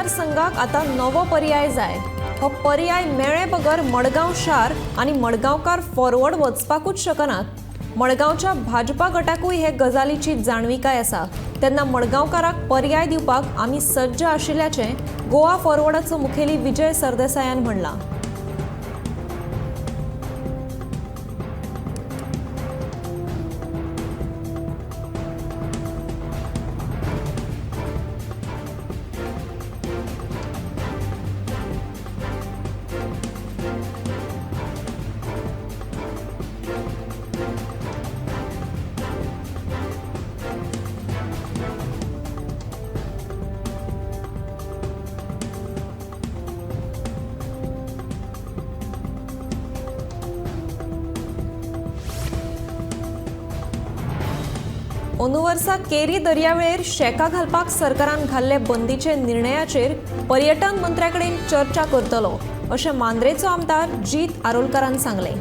मतदारसंघाक आतां नवो पर्याय जाय. हो पर्याय मेळ्ळे बगर मडगांव शार आनी मडगांवकार फॉरवर्ड वचपाकूच शकनात. मडगांवच्या भाजपा गटाकूय हे गजालीची जाणविकाय आसा. तेन्ना मडगांवकाराक पर्याय दिवपाक आमी सज्ज आशिल्ल्याचें गोवा फॉरवर्डाचो मुखेली विजय सरदेसायान म्हणलां. अंदू वर्सा केरी दर्यावेळेर शेका घालपाक सरकारान घाल्ले बंदीचे निर्णयाचेर पर्यटन मंत्र्या कडेन चर्चा करतलो अशें मांद्रेचो आमदार जीत आरोलकारान सांगलें.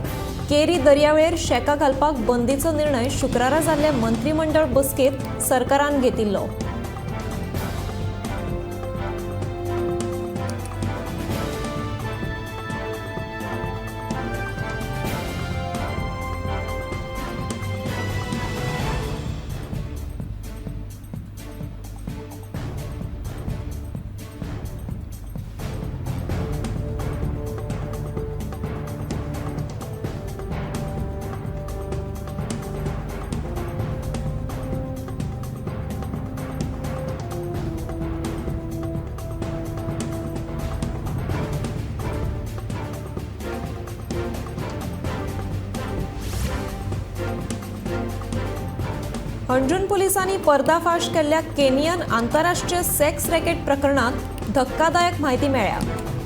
केरी दर्यावेळेर शेका घालपाक बंदीचो निर्णय शुक्रारा जाल्ले मंत्रीमंडळ बसकेंत सरकारान घेतिल्लो. हणजूण पुलिसांनी पर्दाफाश केल्ल्या केनियन आंतरराष्ट्रीय सेक्स रॅकेट प्रकरणात धक्कादायक म्हायती मेळ्ळ्या.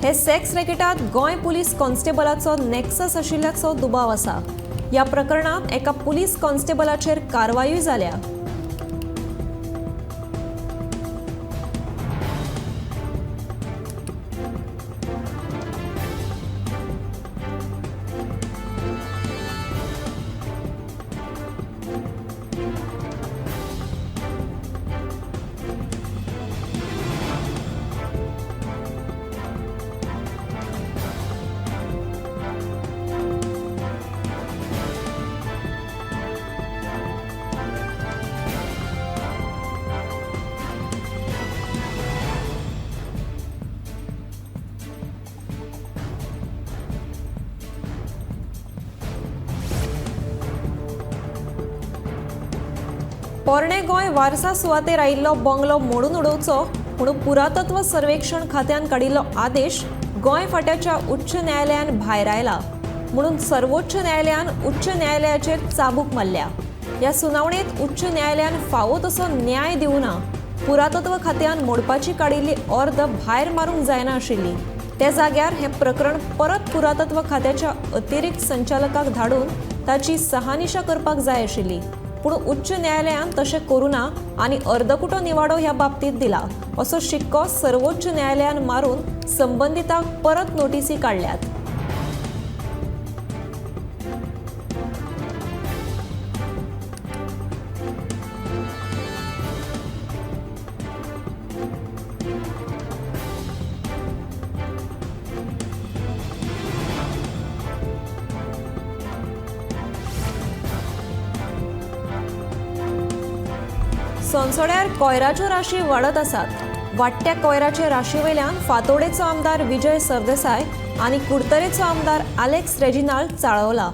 हे सेक्स रॅकेटात गोंय पुलीस कॉन्स्टेबलाचो नेक्सस आशिल्ल्याचो दुबाव आसा. ह्या प्रकरणात एका पुलीस कॉन्स्टेबलाचेर कारवायूय जाल्या. पोरणे गोंय वारसा सुवातेर आयिल्लो बंगलो मोडून उडोवचो म्हणून पुरातत्व सर्वेक्षण खात्यान काडिल्लो आदेश गोंय फाट्याच्या उच्च न्यायालयान भायर आयला म्हणून सर्वोच्च न्यायालयान उच्च न्यायालयाचेर चाबूक मारल्या. ह्या सुनावणेंत उच्च न्यायालयान फावो तसो न्याय दिवना पुरातत्व खात्यान मोडपाची काडिल्ली अर्द भायर मारूंक जायना आशिल्ली. त्या जाग्यार हें प्रकरण परत पुरातत्व खात्याच्या अतिरिक्त संचालकाक धाडून ताची सहानिशा करपाक जाय आशिल्ली. पूण उच्च न्यायालयान तशें करूं ना आनी अर्दकुटो निवाडो ह्या बाबतींत दिला असो शिक्को सर्वोच्च न्यायालयान मारून संबंदितांक परत नोटीसी काडल्यात. सोनसोड्यार कोयराच्यो राशी वाडत आसात. वाडट्या कोयराचे राशी वयल्यान फातोडेचो आमदार विजय सरदेसाय आनी कुडतरेचो आमदार आलेक्स रेजिनाल्ड चाळवला.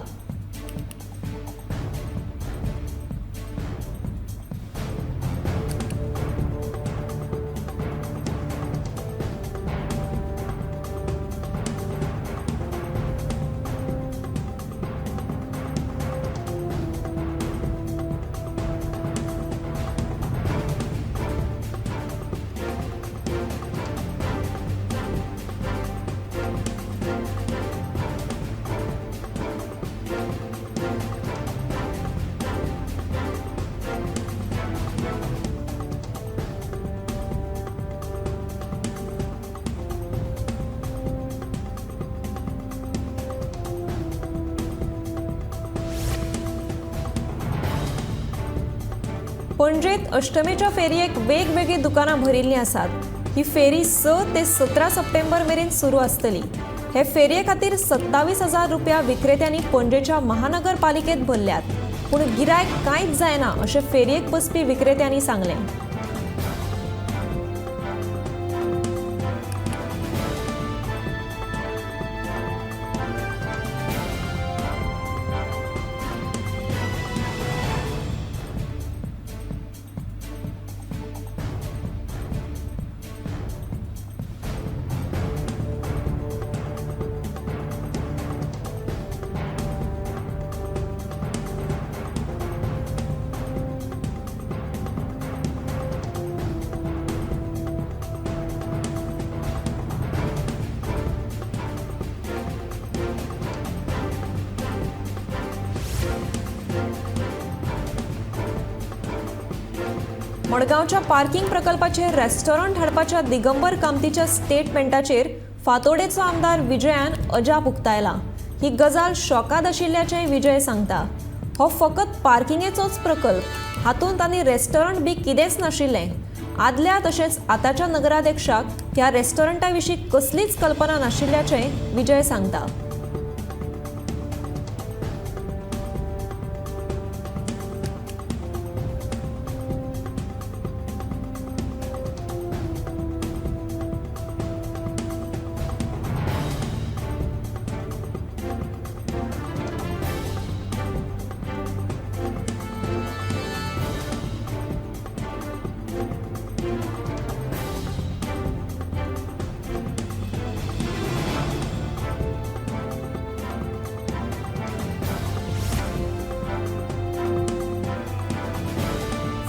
पणजेत अष्टमेच्या फेरयेक वेगवेगळीं दुकानां भरिल्लीं आसात. ही फेरी 6 ते 17 सप्टेंबर मेरेन सुरू आसतली. हे फेरये खातीर 27,000 रुपया विक्रेत्यांनी पणजेच्या महानगरपालिकेत भरल्यात, पूण गिरायक कांयच जायना अशें फेरयेक बसपी विक्रेत्यांनी सांगलें. मडगांवच्या पार्किंग प्रकल्पाचेर रेस्टॉरंट हाडपाच्या दिगंबर कामतीच्या स्टेटमेंटाचेर फातोडेचो आमदार विजयान अजाप उक्तायला. ही गजाल शॉकाद आशिल्ल्याचें विजय सांगता. हो फकत पार्किंगेचोच प्रकल्प, हातूंत आनी रेस्टॉरंट बी कितेंच नाशिल्लें. आदल्या तशेंच आतांच्या नगराध्यक्षाक ह्या रेस्टॉरंटा विशीं कसलीच कल्पना नाशिल्ल्याचें विजय सांगता.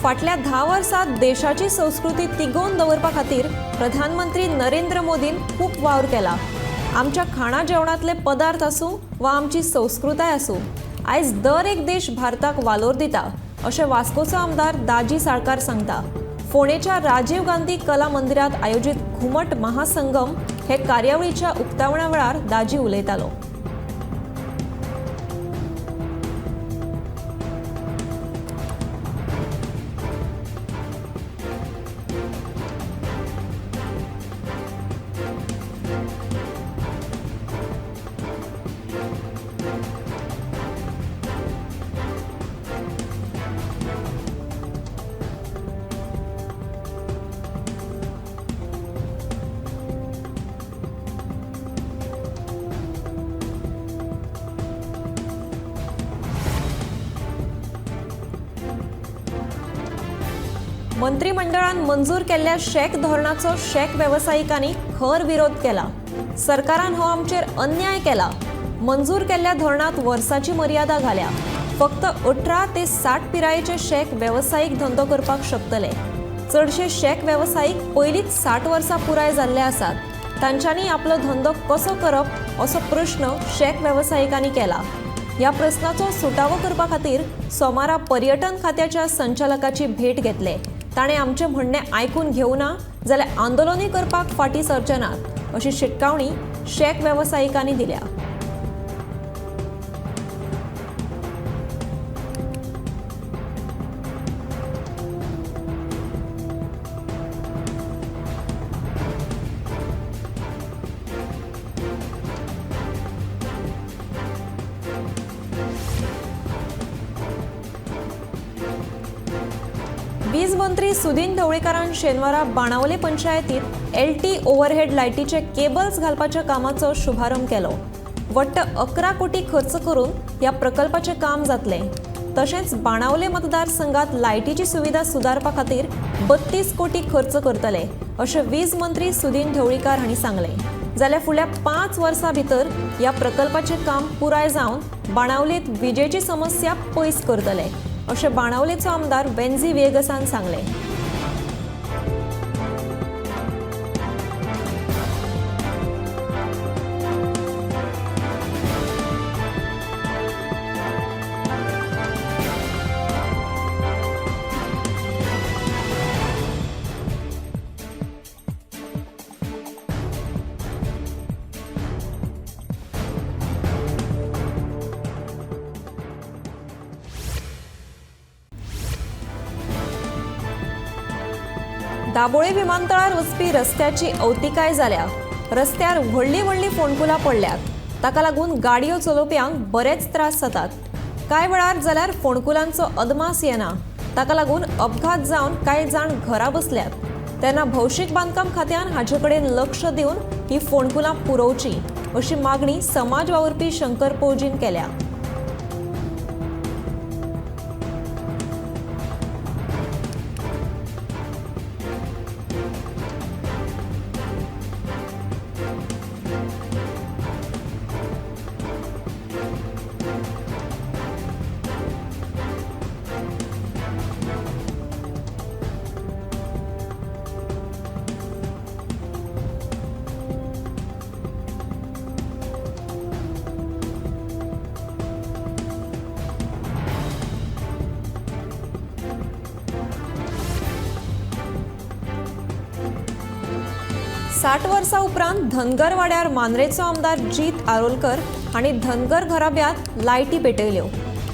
फाटल्या 10 वर्सांत देशाची संस्कृती तिगोवन दवरपा खातीर प्रधानमंत्री नरेंद्र मोदीन खूब वावर केला. आमच्या खाणा जेवणांतले पदार्थ आसूं वा आमची संस्कृताय आसूं, आयज दर एक देश भारताक वालोर दिता अशें वास्कोचो आमदार दाजी साळकार सांगता. फोंडेच्या राजीव गांधी कला मंदिरांत आयोजीत घुमट महासंगम हे कार्यावळीच्या उक्तावणा वेळार दाजी उलयतालो. मंत्रिमंडळान मंजूर केल्ल्या शॅक धोरणाचो शॅक वेवसायिकांनी खर विरोध केला. सरकारान हो आमचेर अन्याय केला. मंजूर केल्ल्या धोरणांत वर्साची मर्यादा घाल्या. फक्त 18 ते 60 पिरायेचे शॅक वेवसायीक धंदो करपाक शकतले. चडशे शॅक वेवसायीक पयलींच 60 वर्सां पुराय जाल्ले आसात. तांच्यांनी आपलो धंदो कसो करप असो प्रश्न शॅक वेवसायिकांनी केला. ह्या प्रस्नाचो सुटावो करपा खातीर सोमारा पर्यटन खात्याच्या संचालकाची भेट घेतले. ताणें आमचें म्हणणें आयकून घेवना जाल्यार आंदोलनूय करपाक फाटीं सरचे नात अशी शिटकावणी शॅक वेवसायिकांनी दिल्या. वीज मंत्री सुदिन ढवळीकारान शेनवारा बाणावले पंचायतीत LT ओव्हरहेड लायटीचे केबल्स घालपाच्या कामाचो शुभारंभ केलो. वट्ट 11 कोटी खर्च करून ह्या प्रकल्पाचें काम जातलें. तशेंच बाणावले मतदारसंघात लायटीची सुविधा सुदारपा खातीर 32 कोटी खर्च करतले अशें वीज मंत्री सुदिन ढवळीकार हांणी सांगलें. जाल्यार फुडल्या 5 वर्सां भितर ह्या प्रकल्पाचें काम पुराय जावन बाणावलेंत विजेची समस्या पयस करतले अशें बाणावलेचो आमदार वेन्झी व्हिएगसान सांगलें. दाबोळे विमानतळार वचपी रस्त्याची अवतिकाय जाल्या. रस्त्यार व्हडलीं व्हडलीं फोंडकुलां पडल्यात. ताका लागून गाडयो चलोवप्यांक बरेच त्रास जातात. कांय वेळार जाल्यार फोंडकुलांचो अदमास येना. ताका लागून अपघात जावन कांय जाण घरा बसल्यात. तेन्ना भौशीक बांदकाम खात्यान हाचे कडेन लक्ष दिवन ही फोंडकुलां पुरोवची अशी मागणी समाज वावुरपी शंकर पौजीन केल्या. साठ वर्सां उपरांत धनगरवाड्यार मांद्रेचो आमदार जीत आरोलकर हांणी धनगर घराब्यांत लायटी पेटयल्यो.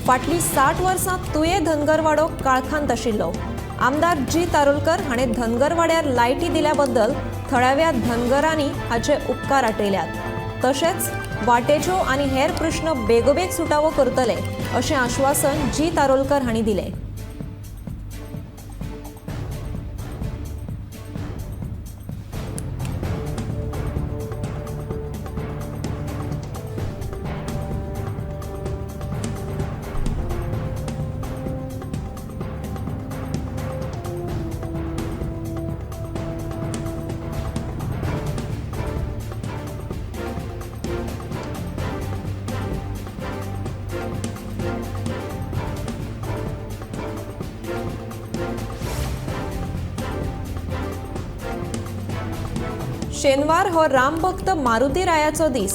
फाटलीं 60 वर्सां तुये धनगरवाडो काळखांत आशिल्लो. आमदार जीत आरोलकर हाणें धनगरवाड्यार लायटी दिल्या बद्दल थळाव्या धनगरांनी हाचे उपकार आटयल्यात. तशेंच वाटेच्यो आनी हेर प्रश्न बेगोबेग सुटावो करतले अशें आश्वासन जीत आरोलकर हांणी दिलें. शेनवार हो रामभक्त मारुती रायाचो दीस.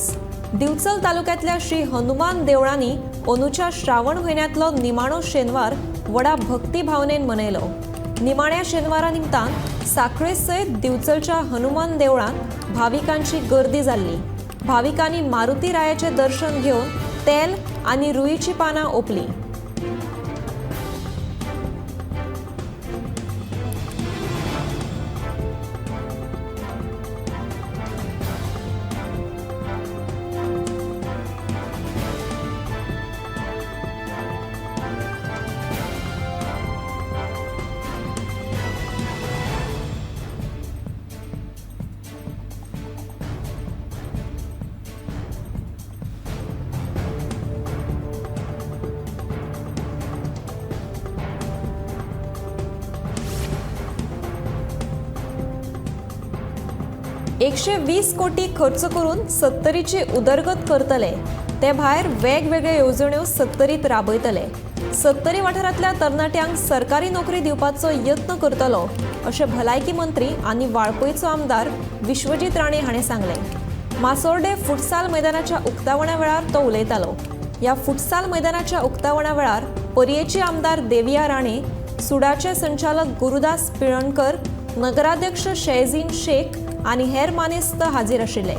दिवचल तालुक्यांतल्या श्री हनुमान देवळांनी अंदूच्या श्रावण म्हयन्यांतलो निमाणो शेनवार व्हडा भक्तिभावनेन मनयलो. निमाण्या शेनवारा निमतान साखळे सयत दिवचलच्या हनुमान देवळांत भाविकांची गर्दी जाल्ली. भाविकांनी मारुती रायाचें दर्शन घेवन तेल आनी रुईची पानां ओंपलीं. $120 कोटी खर्च करून सत्तरीची उदरगत करतले. ते भायर वेगवेगळ्यो येवजण्यो सत्तरीत राबयतले. सत्तरी वाठारांतल्या तरणाट्यांक सरकारी नोकरी दिवपाचो यत्न करतलो अशें भलायकी मंत्री आनी वाळपयचो आमदार विश्वजीत राणे हाणें सांगलें. मासोर्डे फुटसाल मैदानाच्या उक्तावणा वेळार तो उलयतालो. ह्या फुटसाल मैदानाच्या उक्तावणा वेळार पर्येची आमदार देविया राणे, सुडाचे संचालक गुरुदास पिळणकर, नगराध्यक्ष शैजीन शेख आनी हेर मानेस्त हाजीर आशिल्ले.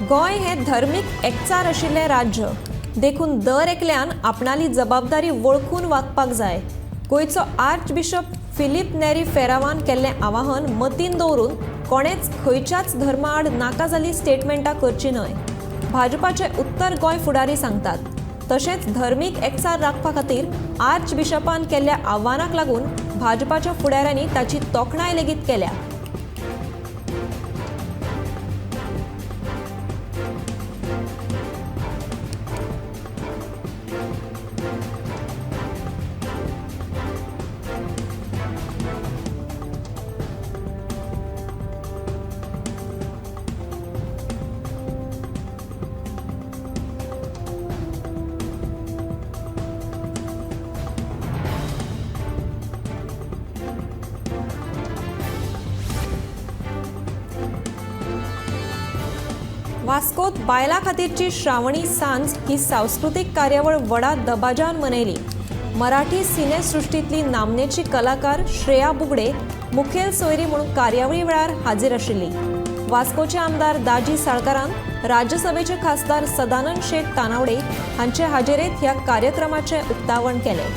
गोंय हे धर्मीक एकचार आशिल्लें राज्य, देखून दर एकल्यान आपणाली जबाबदारी वळखून वागपाक जाय. गोंयचो आर्च बिशप फिलीप नेरी फेरावान केल्लें आवाहन मतीन दवरून कोणेच खंयच्याच धर्मा आड नाका जाल्ली स्टेटमेंटां करची न्हय, भाजपाचे उत्तर गोंय फुडारी सांगतात. तशेंच धर्मीक एकचार राखपा खातीर आर्च बिशपान केल्ल्या आव्हानाक लागून भाजपाच्या फुडाऱ्यांनी ताची तोखणाय लेगीत केल्या. वास्कोत बायलां खातीरची श्रावणी सांज ही सांस्कृतीक कार्यावळ व्हडा दबाज्यान मनयली. मराठी सिनेसृश्टींतली नामनेची कलाकार श्रेया बुगडे मुखेल सोयरी म्हणून कार्यावळी वेळार हाजीर आशिल्ली. वास्कोचे आमदार दाजी साळकारान राज्यसभेचे खासदार सदानंद शेट तानावडे हांचे हाजेरेंत ह्या कार्यक्रमाचें उक्तावण केलें.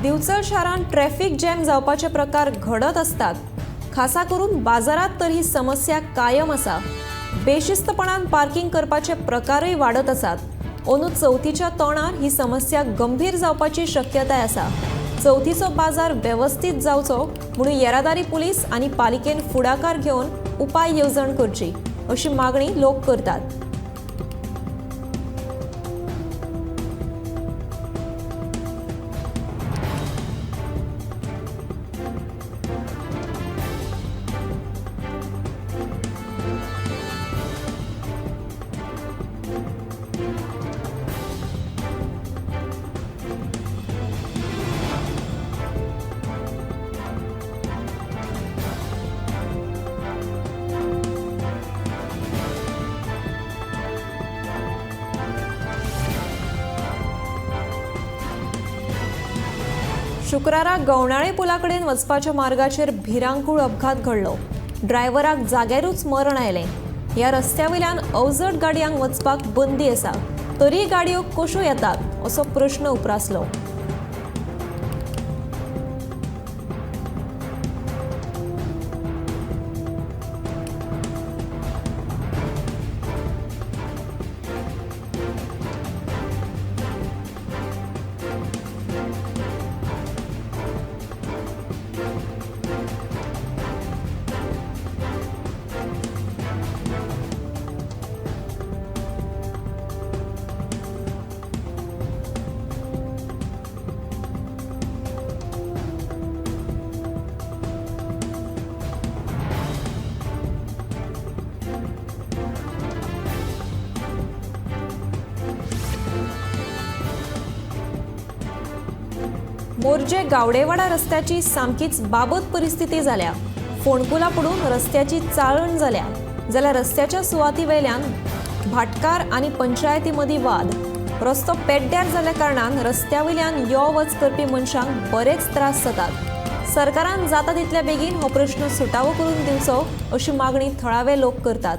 दिवचल शारांत ट्रॅफिक जॅम जावपाचे प्रकार घडत आसतात. खासा करून बाजारात तर ही समस्या कायम आसा. बेशिस्तपणान पार्किंग करपाचे प्रकारय वाडत आसात. अंदू चवथीच्या तोंडार ही समस्या गंभीर जावपाची शक्यताय आसा. चवथीचो बाजार वेवस्थीत जावचो म्हणून येरादारी पुलीस आनी पालिकेन फुडाकार घेवन उपाय येवजण करची अशी मागणी लोक करतात. शुक्रारा गवणाळे पुलाकडेन वचपाच्या मार्गाचेर भिरांकूळ अपघात घडलो. ड्रायव्हराक जाग्यारूच मरण आयलें. ह्या रस्त्या वयल्यान अवजड गाडयांक वचपाक बंदी आसा, तरी गाडयो कश्यो येतात असो प्रश्न उप्रासलो. मोरजे गावडेवाडा रस्त्याची सामकीच बाबत परिस्थिती जाल्या. फोंडकुलां पडून रस्त्याची चाळण जाल्या. जाल्यार रस्त्याच्या सुवाती वयल्यान भाटकार आनी पंचायती मदीं वाद. रस्तो पेड्ड्यार जाल्ल्या कारणान रस्त्या वयल्यान यो वच करपी मनशांक बरेच त्रास जातात. सरकारान जाता तितल्या बेगीन हो प्रश्न सुटावो करून दिवचो अशी मागणी थळावे लोक करतात.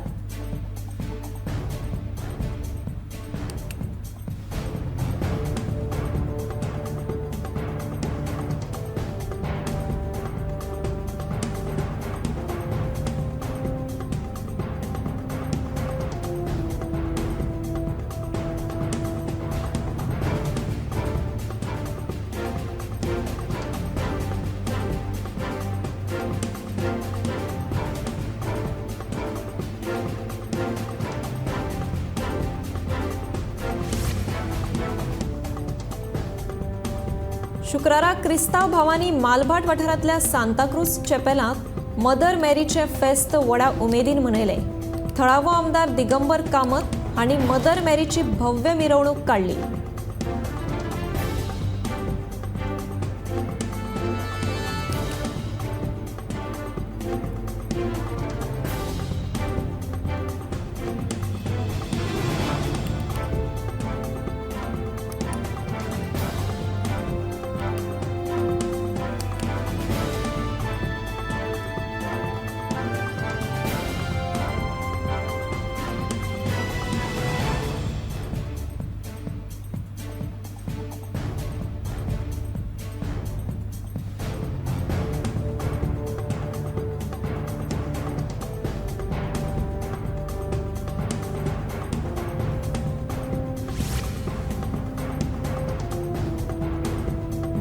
शुक्रारा क्रिस्तांव भावांनी मालभाट वाठारांतल्या सांताक्रूज चॅपेलांत मदर मॅरीचें फेस्त व्हडा उमेदीन मनयलें. थळावो आमदार दिगंबर कामत हांणी मदर मॅरीची भव्य मिरवणूक काडली.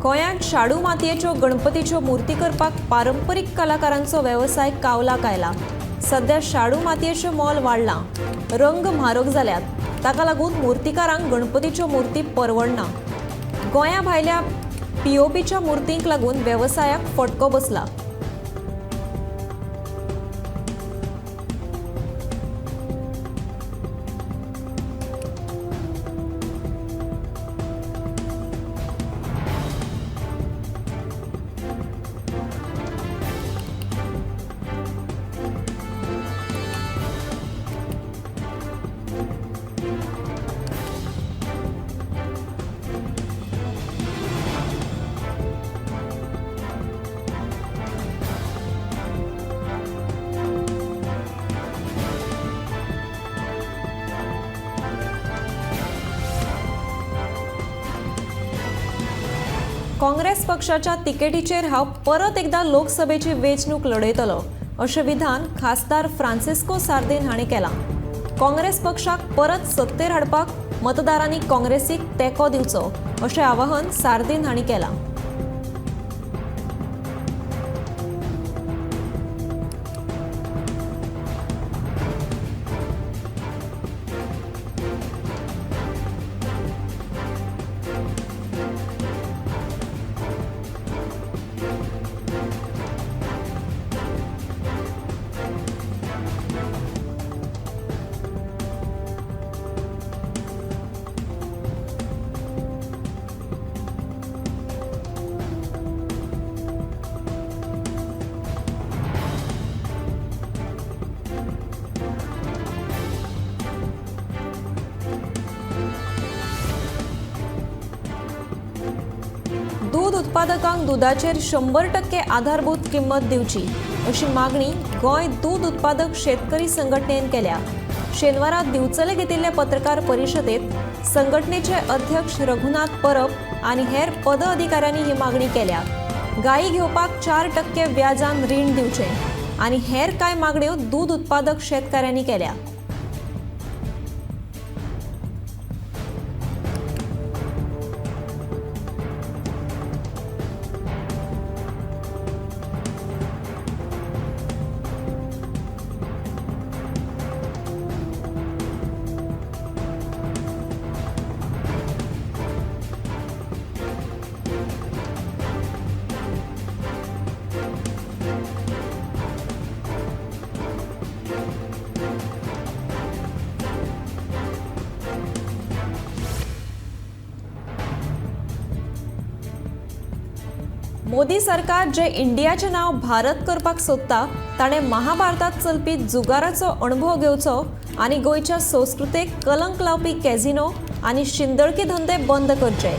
गोंयांत शाडू मातयेच्यो गणपतीच्यो मूर्ती करपाक पारंपरीक कलाकारांचो वेवसाय कावलाक आयला. सध्या शाडू मातयेचें मोल वाडलां, रंग म्हारग जाल्यात, ताका लागून मूर्तिकारांक गणपतीच्यो मूर्ती परवडना. गोंया भायल्या पीओपीच्या मूर्तींक लागून वेवसायाक फटको बसला. काँग्रेस पक्षाच्या तिकेटीचेर हांव परत एकदा लोकसभेची वेंचणूक लढयतलो अशें विधान खासदार फ्रांसिस्को सार्दिन हांणी केलां. काँग्रेस पक्षाक परत सत्तेर हाडपाक मतदारांनी काँग्रेसीक तेंको दिवचो अशें आवाहन सार्दिन हांणी केलां. दूद उत्पादकांक दुदाचेर 100% आधारभूत किंमत दिवची अशी मागणी गोंय दूद उत्पादक शेतकरी संघटनेन केल्या. शेनवारा दिवचले घेतिल्ले पत्रकार परिशदेत संघटनेचे अध्यक्ष रघुनाथ परब आनी हेर पदाधिकाऱ्यांनी ही मागणी केल्या. गायी घेवपाक 4% व्याजान रीण दिवचें आनी हेर कांय मागण्यो दूद उत्पादक शेतकाऱ्यांनी केल्या. मोदी सरकार जे इंडियाचें नांव भारत करपाक सोदता ताणें महाभारतात चलपी जुगाराचो अणभव घेवचो आनी गोंयच्या संस्कृतेक कलंक लावपी कॅझिनो आनी शिंदळकी धंदे बंद करचे.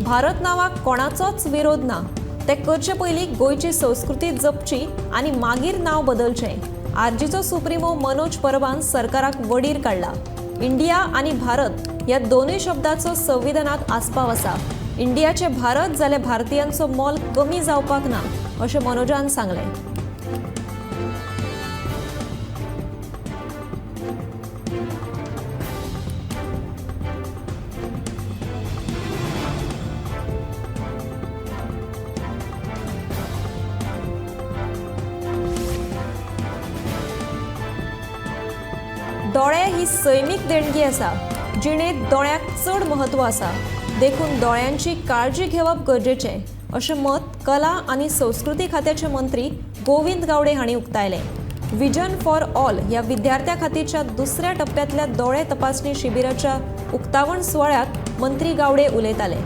भारत नांवाक कोणाचोच विरोध ना, ते करचे पयलीं गोंयची संस्कृती जपची आनी मागीर नांव बदलचें. आरजीचो सुप्रिमो मनोज परबान सरकाराक वडीर काडला. इंडिया आनी भारत ह्या दोनूय शब्दाचो संविधानांत आस्पाव आसा. इंडियाचे भारत जाल्यार भारतीयांचो मोल कमी जावपाक ना अशें मनोजान सांगलें. दोळे ही सैमीक देणगी आसा, जिणेंत दोळ्याक चड म्हत्व आसा, देखून दोळ्यांची काळजी घेवप गरजेचें अशें मत कला आनी संस्कृती खात्याचे मंत्री गोविंद गावडे हांणी उक्तायलें. विजन फॉर ऑल ह्या विद्यार्थ्यां खातीरच्या दुसऱ्या टप्प्यांतल्या दोळे तपासणी शिबिराच्या उक्तावण सुवाळ्यांत मंत्री गावडे उलयताले.